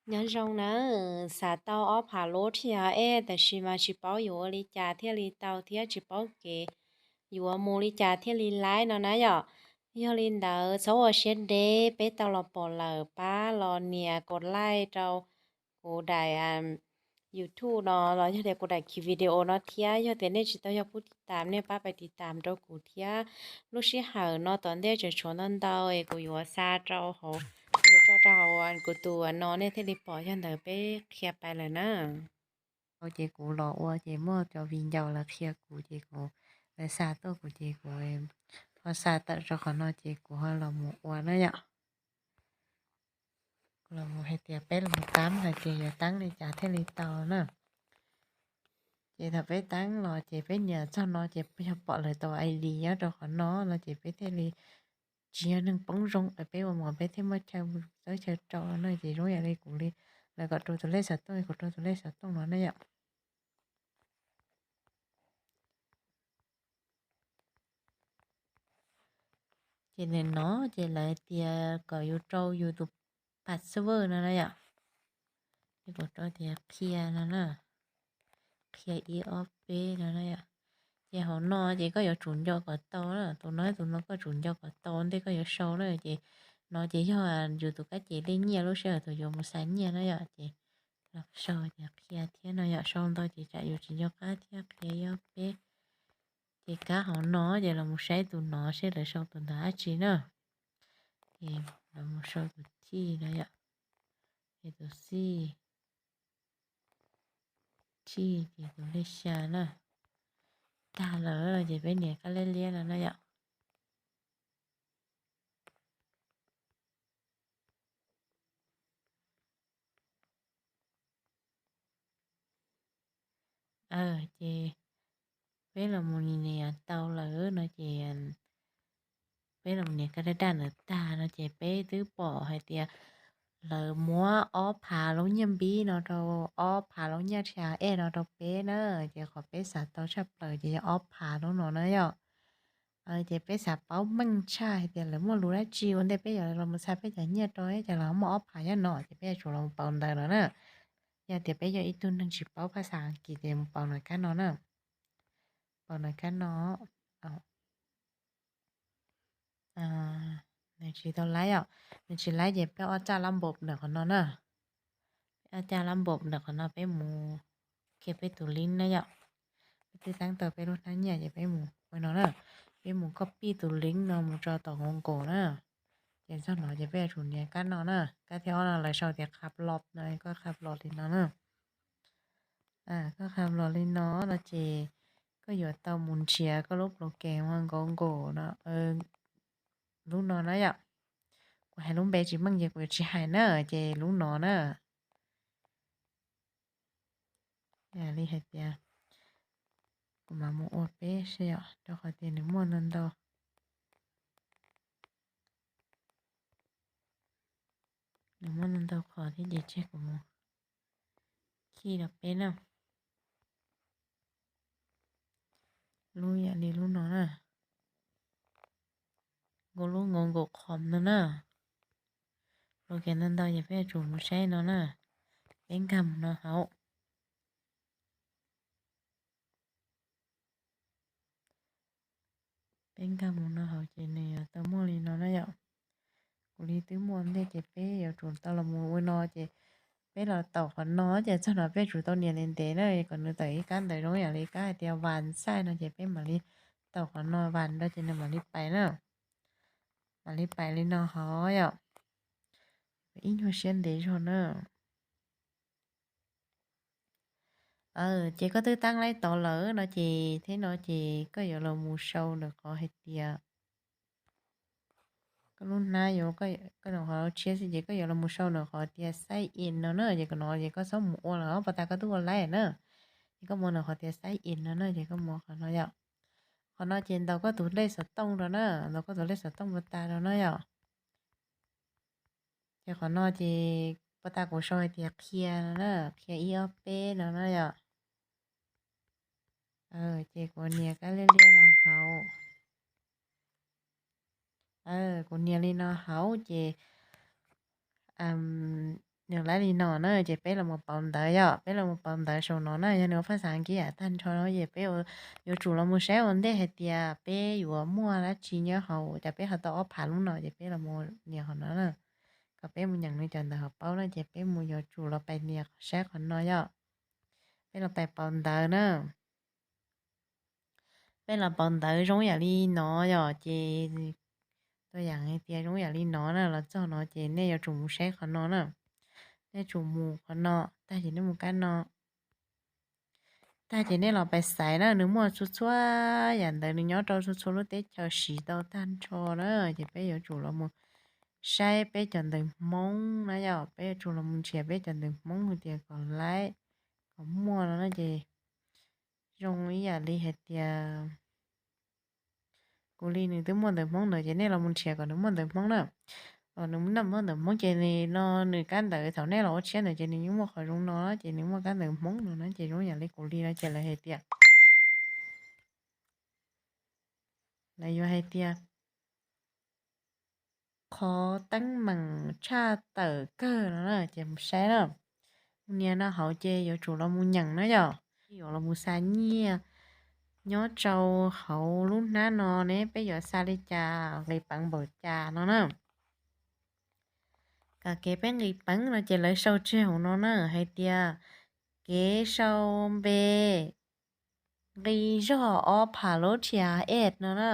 Nyob zoo na, xav tau ob phav lub thiab ej, tab sis mas tsis paub yuav ua li cas thiaj li tau thiab tsis paub kev yuav mus li cas thiaj li laib no na yom. Yog li ntawd txhob ua siab deb, peb tau los pom lawm pab los nias kom like rau kuv daim YouTube no los yog tias kuv daim video no thiab. Yog tias nej tsis tau yog pub tiv tam, nej pab pais tiv tam rau kuv thiab. Lub sij hawm no tom ntej tseem tshuav ntau ntau es kuv yuav xa rau hauv, yuav tso rau hauv kuv tus no nej thiaj li pom. Yog ntawd peb qhia pais lawm na. Ces kuv los ua ces muaj cov viv ncaus lawv qhia kuv ces kuv, lawv xa tuaj kuv ces kuv ho xa tawm rau qhov no ces kuv ho los mus ua na yom. Kuv los mus hais tias peb los mus tab hais tias yuav tab li cas thiaj li tau na. Ces thaum peb tab los ces peb nias txog no ces yog pom lawv tau ID nyob rau qhov no no ces peb thiaj li tsis yog neeg poob zoo, peb ua mus peb thiaj muaj chaw txawb chaw rau no ces zoo yam li kuv li, lawv kom rau tus lej xov tooj, kuv rau tus lej xov tooj no na yom. Ces nim no ces lawv tias kom yus rau yus tus password no na yom. Ces kuv rau tias qhia no na, qhia ib ob peb no na yom. Ces hauv no ces koj yuav tsum nco kom tau na, tus no tus no koj tsum nco kom tau ntej koj yuav sau na. Ces no ces yog yus tus kab ces li nyiaj lub sij hawm thaum yuav mus xa nyiaj na yom. Ces los sau tias qhia thiab no yom, sau ntau ces tsam yus tsis nco qab thiab, qhia ib ob peb. Ces kab hauv no ces los mus saib tus no seb lawv sau tus ntawd dab tsi na. Ces los mus sau tus thij no yom, ces tus xij, thij ces tus lej xya na. Tag lawm ces peb nias kab liab liab no na yom. Ces peb los mus nias tau lawm no ces peb los nias kab daj daj ntawd tag no ces peb twb pom hais tias lawv muab ob phav lub nyiaj npib no rau, ob phav lub nyiaj thiab ej no rau peb na. Ces qhov peb xav tau tshaj plaws ces yog ob phav lub no na yom. Ces peb xav paub meej tshaj hais tias lawv muaj lus dab tsi ua ntej peb yuav los mus xa peb cov nyiaj rau, ces lawv muaj ob phav nyob no ces peb yuav tsum los mus pauv ntawv no na. Yog tias peb yog ib tug neeg tsis paub phas xas Askiv ces mus pauv no kab no na. Pauv no kab no. Nws tsis tau laib os, nws tsis laib ces peb ob caj lab npom ntawm qhov no na. Peb ob caj lab npom ntawm qhov no peb mus, kiag peb tus link na yom. Peb twb tab tau peb lub hnab nyiaj ces peb mus ua no na. Peb mus copy tus link no mus tso tom Google na. Ces txog no ces peb yuav tsum nias kab no na, kab thib ob no lawv sau tias qha block no, koj qha block li no na. Koj qha block li no no ces koj yuav tau mus nrhiav koj lub program ua Google no. Lub no na yom, kuv hais lub npe tsis meej ces kuv yuav tsis hais na, ces lub no na. Li hais tias kuv mam mus ua peb seb yom, rau qhov tias nws muaj ntau ntau, nws muaj ntau ntau qhov thiab ces tseg kuv mus khij rau peb na. Lub yam li lub no na, nkaus lub nkaus nkaus qhov no na. Program ntau ntau ces peb yuav tsum mus saib no na. Peb nkag mus no hauv. Peb nkag mus no hauv ces nws yuav tau muaj li no na yom. Kuv li twb muaj ntej ces peb yuav tsum tau los mus ua no ces peb los taum qhov no ces txog no peb tsum tau nias ntev ntev na, kom nws tawm ib kab ntawv zoo yam li kab hais tias vas xaij no ces peb mam li taum qhov no vas rau ces nws mam li pais na. Mam li pais li no hauv yom. Ib nyuag siab ntev zog na. Ces koj twb tab laib tod lawm no ces thiab no ces koj yuav los mus sau ntawm qhov hais tias, koj lub hnab yuav, koj ntawm qhov tshiab xwb ces koj yuav los mus sau ntawm qhov tias sign in no na, ces kom no ces koj txhob mus ua lawm os, puag ta koj twb ua laib na. Ces koj mus ntawm qhov tias sign in no na, ces koj mus qhov no yom. Qhov no ces ntaus koj tus lej xov tooj rau na, ntaus koj tus lej xov tooj puag ta rau na yom. Ces qhov no ces puag ta kuv sau hais tias qhia no na, qhia ib ob peb no na yom. Ces kuv nias kab liab liab no hauv. Kuv nias li no hauv ces nws lab li no na, ces peb los mus pauv ntawv yom, peb los mus pauv ntawv saum no na, yog nws ua phaj xaj kiv yam tag nrho no ces peb yuav tsum los mus saib ua ntej hais tias peb yuav muaj dab tsi nyob hauv, cas peb ho tau ob phav lub no ces peb los mus nias qhov no na. Kom peb mus nyeem nws cov ntawv hauv paub na, ces peb mus yuav tsum los pais nias saib qhov no yom. Peb los pais pauv ntawv na. Peb los pauv ntawv zoo yam li no yom, ces tua yam hais tias zoo yam li no na, los txog no ces nej yuav tsum mus saib qhov no na. Nej tsum mus qhov no, tag ces nej mus kab no. Tag ces nej los pais xaiv na, nws muaj txhua txhua yam ntawd, nws nyob rau txhua txhua lub teb chaws siv tau tag nrho na, ces peb yuav tsum los mus saib peb cov ntawv Hmoob na yom, peb yuav tsum los mus nrhiav peb cov ntawv Hmoob hais tias kom laib, kom muaj no na ces zoo ib yam li hais tias kuv li nws twb muaj ntawv Hmoob ntawd ces nej los mus nrhiav kom nws muaj ntawv Hmoob na. Nws muaj ntawv Hmoob ces no nws kab ntawv thaum nej los ua tshiab ntawd ces nws yeej muaj qhov zoo no ces nws muaj kab ntawv Hmoob no na ces zoo yam li kuv li no ces lawv hais tias, lawv yuav hais tias qhov teeb meem tshaj tawm kawg no na ces mus saib na. Mus nias no hauv ces yuav tsum los mus nyeem na yom, yuav los mus xa nyiaj nyob rau hauv lub hnab no ne, peb yuav xa li cas nqis peev npaum cas no na. Kom kev peb nqis peev no ces lawv sau tseg hauv no na hais tias kev sau npe nqi zog ob phav lub thiab ej no na.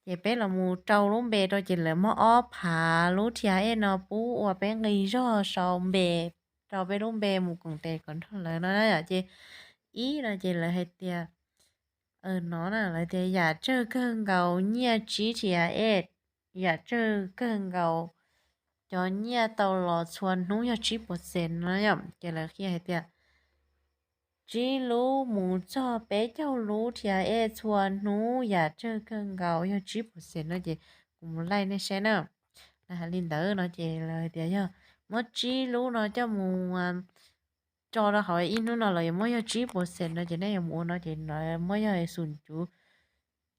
Ces peb los mus rau lub npe rau ces lawv muab ob phav lub thiab ej no pub ua peb nqi zog sau npe rau peb lub npe mus koom tes kom nrog lawv no na yom. Ces ib no ces lawv hais tias, no na lawv tias yam tsawg kawg nkaus nyiaj tsib thiab ej, yam tsawg kawg nkaus cov nyiaj tau los txhua hnub yog tsib puas xees no yom. Ces lawv qhia hais tias tsib lub mus txog peb caug lub thiab ej txhua hnub yam tsawg kawg nkaus yog tsib puas xees no ces kuv mus laij nej saib na. Lawv hais li ntawd no ces lawv tias yog muab tsib lub no coj mus tso rau hauv ib hnub no lawm yuav muab yog tsib puas xees no ces nej yuav mus ua no ces lawv muab yog xum cuv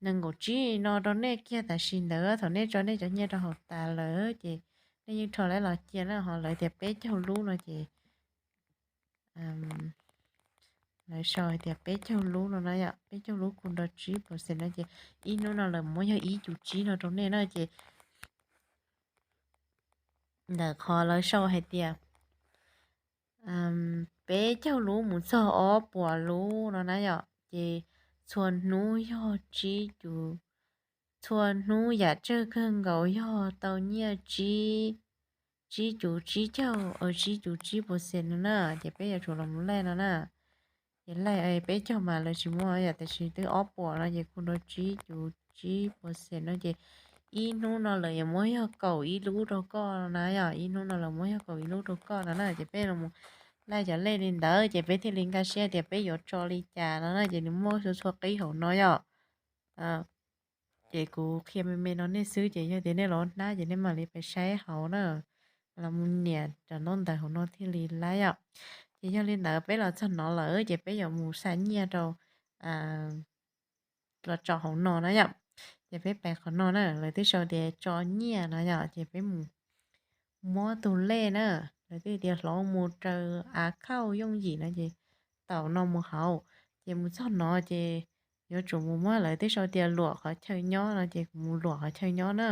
nees nkaum tsib no rau nej kiag tam sim ntawd thaum nej tso nej cov nyiaj rau hauv tas lawm ces nej yeej rho lawv los cia na. Ho lawv tias peb caug lub no ces lawv sau hais tias peb caug lub no na yom, peb caug lub khu rau tsib puas xees no ces ib hnub no lawv muab yog ib cum tsib no rau nej na ces ntawm qhov lawv sau hais tias peb caug lub mus txog ob puas lub no na yom, ces txhua hnub yog tsib cum, txhua hnub yam tsawg kawg nkaus yog tau nyiaj tsib, tsib cum tsib caug, tsib cum tsib puas xees no na. Ces peb yuav tsum los mus laij no na. Ces laij peb caug mas lawv tsis muaj yom, tiam sis twb ob puas no ces khu rau tsib cum tsib puas xees no ces ib hnub no lawv yuav muab yog kaum ib lub rau koj no na yom, ib hnub no lawv muab yog kaum ib lub rau koj no na. Ces peb los mus laij cov lej li ntawd ces peb thiaj li nkag siab tias peb yuav tso li cas no na. Ces nws muaj txhua txhua qib hauv no yom. Ces kuv qhia me me no nej xwb ces yog tias nej los hnab ces nej mam li pais saib hauv na, los mus nias cov ntaub ntawv hauv no thiaj li laib yom. Ces yog li ntawd peb los txog no lawm ces peb yuav mus xa nyiaj rau, los tso hauv no na yom. Ces peb pais qhov no na, lawv twb sau tias tso nyiaj no yom, ces peb mus muab tus lej na, lawv twb tias hloov mus raws av khauj yooj yim no ces taum no mus hauv. Ces mus txog no ces yuav tsum mus muab, lawv twb sau tias luam qhov chaw nyob no ces kuv mus luam qhov chaw nyob na.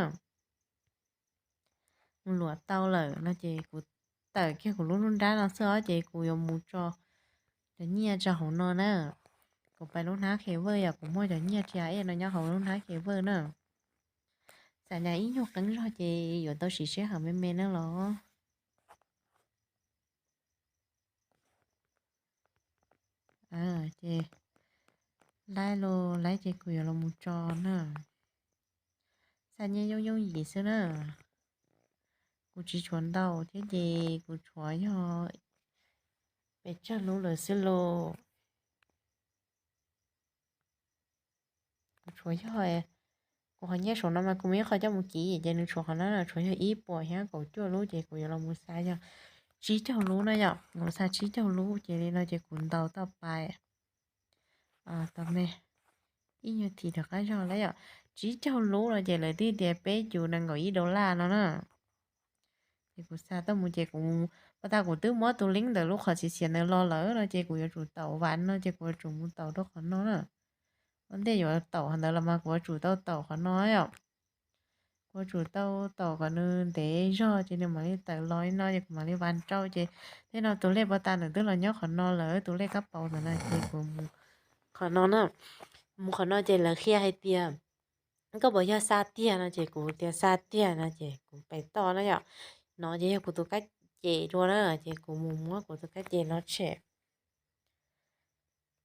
Mus luam tau lawm no ces kuv tawm kiag kuv lub nruab nrab no xwb os, ces kuv yuav mus tso cov nyiaj tso hauv no na. Kuv pais lub hnab khe vawj yom, kuv muaj cov nyiaj thiab ej no nyob hauv lub hnab khe vawj na. Xam nyas ib nyuag qeeb zog ces yuav tau siv sij hawm me me na los. Ces laib los laib ces kuv yuav los mus tso na. Xa nyiaj yooj yooj yim xwb na. Kuv tsis tshuav ntau thiab ces kuv tshuav yog pes tsawg lub lawm xwb los. Kuv tshuav yog, kuv qhov nyiaj saum no mas kuv muaj ib qho coj mus kiv ces nws tshuav qhov no na, tshuav yog ib puas thiab kaum cuaj lub ces kuv yuav los mus xa yog tsib caug lub na yom. Kuv xa tsib caug lub ces li no ces kuv ntaus tau pais tau me ib nyuag thim rov qab zog lawm yom. Tsib caug lub no ces lawv twb tias peb cum nees nkaum ib dollar no na. Kuv xa tuaj mus ces kuv, pas tas kuv twb muab tus link ntawm lub qhov txiav txiav ntawd los lawm no ces kuv yuav tsum taum vas no ces kuv yuav tsum mus taum rau qhov no na. Ua ntej yuav taum qhov ntawd los mas kuv yuav tsum tau taum qhov no yom. Kuv yuav tsum tau taum kom nws ntev zog ces nws mam li tawm los li no ces kuv mam li vas rau ces, thiab no tus lej pas tas nws twb los nyob qhov no lawm, tus lej kab paus ntawd na ces kuv mus qhov no na. Mus qhov no ces lawv qhia hais tias koj puas yog xa tiag no ces kuv tias xa tiag no ces kuv pem toj na yom. No ces yog kuv tus kab ces dua na ces kuv mus muab kuv tus kab ces no tshem.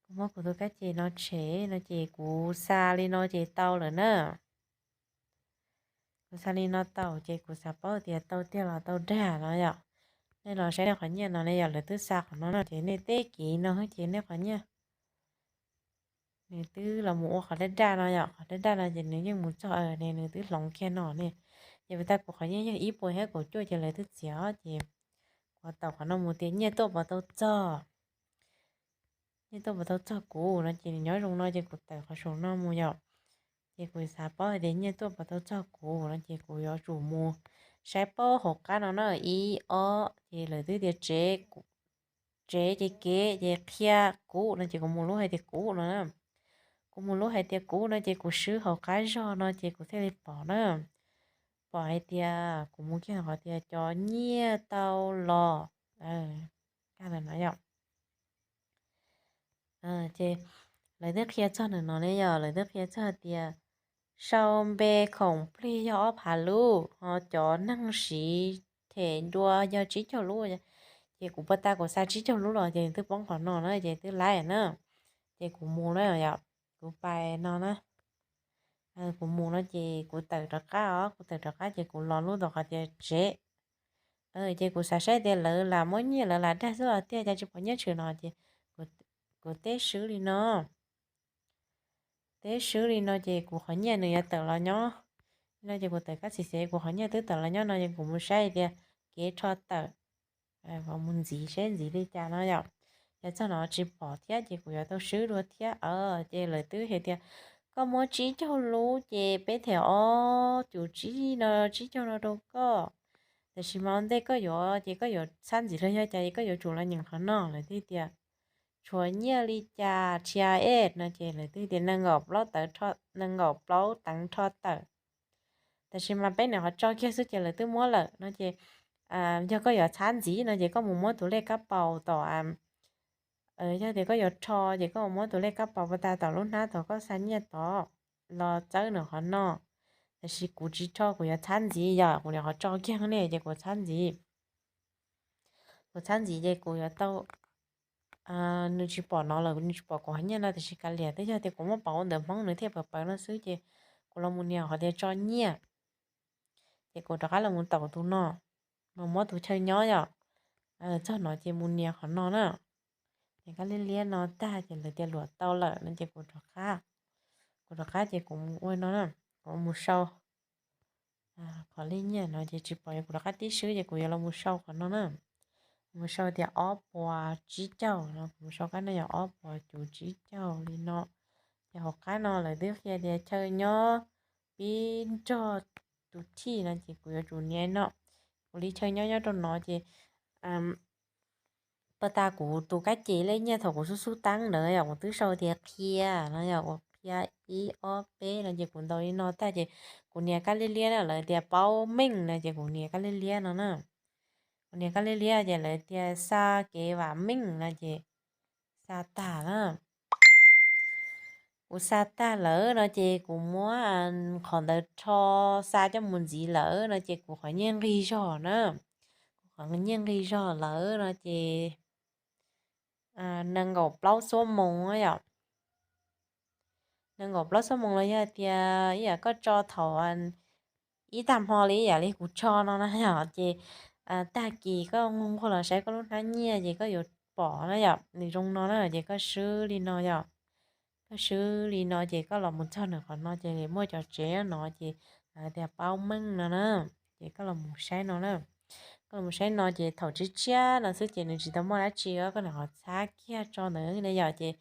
Kuv muab kuv tus kab ces no tshem no ces kuv xa li no ces tau lawm na. Kuv xa li no tau ces kuv xav paub tias tau tiag los tau dag no yom. Nej los saib nej qhov nyiaj no ne yom, lawv twb xa qhov no no ces nej teb kiv no ces nej qhov nyiaj nws twb los mus ua qhov daj daj no yom, qhov daj daj no ces nws yeej mus txog ne, nws twb hloov kiag no ne. Ces pas tas kuv qhov nyiaj yog ib puas thiab kaum cuaj ces lawv twb txiav ces kuv tawm qhov no mus tias nyiaj tuaj puas tau txog. Nyiaj tuaj puas tau txog kuv no ces nws nyob zoo no ces kuv tawm qhov saum no mus yom. Ces kuv xav paub hais tias nyiaj tuaj puas tau txog kuv no ces kuv yuav tsum mus saib paub hauv qab no na, ib ob ces lawv twb tias tsev, tsev ces kev ces qhia kuv no ces kuv mus lub hais tias kuv no na. Kuv mus lub hais tias kuv no ces kuv swb hauv qab zog no ces kuv thiaj li pom na. Pom hais tias kuv mus kiag qhov tias cov nyiaj tau los, kaj ntawd no yom. Ces lawv twb qhia txog ntawm no ne yom, lawv twb qhia txog tias sau npe khoom plig yog ob phav lub, ho cov neeg siv them dua yog tsib caug lub. Ces kuv pas tas kuv xa tsib caug lub los ces nws twb poob qhov no na ces twb laib na. Ces kuv mus na yom, kuv pais no na. Kuv mus no ces kuv tawm rov qab os, kuv tawm rov qab ces kuv los lub tom qhov tias tsev. Ces kuv xav saib tias lawv lam muab nyiaj lawv lam dag xwb los tiag cas tsis pom nyiaj tshwm no ces kuv teb swb li no. Teb swb li no ces kuv qhov nyiaj nws yuav tawm los nyob no ces kuv tawm kab xis xes kuv qhov nyiaj twb tawm los nyob no ces kuv mus saib tias kev rho tawm, mus ntxiv saib ntxiv li cas no yom. Yog txog no tsis pom thiab ces kuv yuav tau swb dua thiab. Ces lawv twb hais tias koj muab tsib caug lub ces peb them ob cum tsib no, tsib caug no rau koj. Tab sis mas ua ntej koj yuav ces koj yuav txhab ntxiv los yog cas es koj yuav tsum los nyeem qhov no, lawv twb tias tshuav nyiaj li cas rhiab es no ces lawv twb tias nees nkaum plaub tawv, nees nkaum plaub teev rho tawm. Tab sis mas peb niam qhov tso kiag xwb ces lawv twb muab lawm no ces yog koj yuav txhab ntxiv no ces koj mus muab tus lej kab paus tom, yog tias koj yuav rho ces koj mus muab tus lej kab paus pas tas tom lub hnab thaum koj xa nyiaj tod los txawb nws qhov no. Tab sis kuv tsis rho, kuv yuav txhab ntxiv, yog kuv niam qhov tso kiag ne ces kuv txhab ntxiv. Kuv txhab ntxiv ces kuv yuav tau, nws tsis pom no lawm, nws tsis pom kuv qhov nyiaj no tab sis kav liam, twb yog tias kuv muab pauv ua ntawv Hmoob nws thiaj pawv pawv no xwb ces kuv los mus nias qhov tias tso nyiaj. Ces kuv rov qab los mus taum tus no, mus muab tus chaw nyob yom. Txog no ces mus nias qhov no na. Nias kab liab liab no tag ces lawv tias luam tau lawm no ces kuv rov qab, kuv rov qab ces kuv mus ua no na, kuv mus sau qhov lej nyiaj no ces tsis pom, kuv rov qab tib swb ces kuv yuav los mus sau qhov no na. Mus sau tias ob puas tsib caug no, kuv mus sau qab no yog ob puas cum tsib caug li no. Ces hauv qab no lawv twb qhia tias chaw nyob pib nrog tus thij no ces kuv yuav tsum nias no. Kuv li chaw nyob nyob rau no ces pas tas kuv tus kab ces lej nyiaj thaum kuv xub xub teeb ntawd yom, kuv twb sau tias qhia no yom, kuv qhia ib ob peb no ces kuv ntaus li no tag ces kuv nias kab liab liab na, lawv tias paub meej no ces kuv nias kab liab liab no na. Kuv nias kab liab liab ces lawv tias xa kev vam meej no ces xa tag na. Kuv xa tag lawm no ces kuv muab qhov ntawd rho xa coj mus ntxiv lawm no ces kuv qhov nyiaj nqig zog na. Kuv qhov nyiaj nqig zog lawm no ces nees nkaum plaub xuab moos yom. Nees nkaum plaub xuab moos los yog tias ib yam koj tso thaum ib tag hmo li ib yam li kuv tso no na yom, ces tag kis koj nquag nquag los saib koj lub hnab nyiaj ces koj yuav pom na yom, nws zoo no na ces koj swb li no yom. Koj swb li no ces koj los mus txog nws qhov no ces muaj cov tsev no ces lawv tias paub meej no na. Ces koj los mus saib no na. Koj los mus saib no ces thaum tshiab tshiab no xwb ces nws tsis tau muaj dab tsi, koj niam qhov txhab kiag tso ntawd ne yom, ces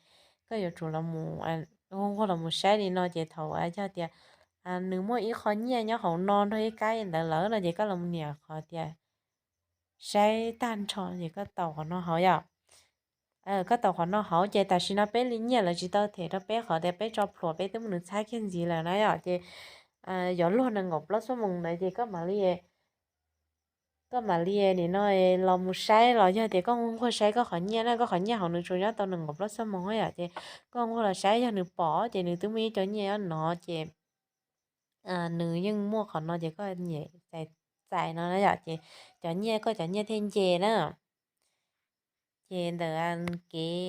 koj yuav tsum los mus nquag los mus saib li no ces thaum yog tias nws muaj ib qho nyiaj nyob hauv no nrog ib kab ntawd lawm no ces koj los mus nias qhov tias saib tag nrho ces koj tau qhov no hauv yom. Koj tau qhov no hauv ces tam sim no peb li nyiaj lawv tsis tau them rau peb qhov tias peb tso plhuav, peb twb muab nws txhab kiag ntxiv lawm na yom. Ces yuav luag nees nkaum plaub xuab moos ntawd ces koj mam li koj mam li nim no los mus saib los yog tias koj nquag nquag saib koj qhov nyiaj na, koj qhov nyiaj hauv nws tsuas nyob tau nees nkaum plaub xuab moos yom. Ces koj nquag los saib yog nws pom ces nws twb muaj ib co nyiaj nyob no ces nws yeej muaj qhov no ces koj nyem txais txais no na yom. Ces cov nyiaj, koj cov nyiaj thiaj nce na. Ces ntawm kev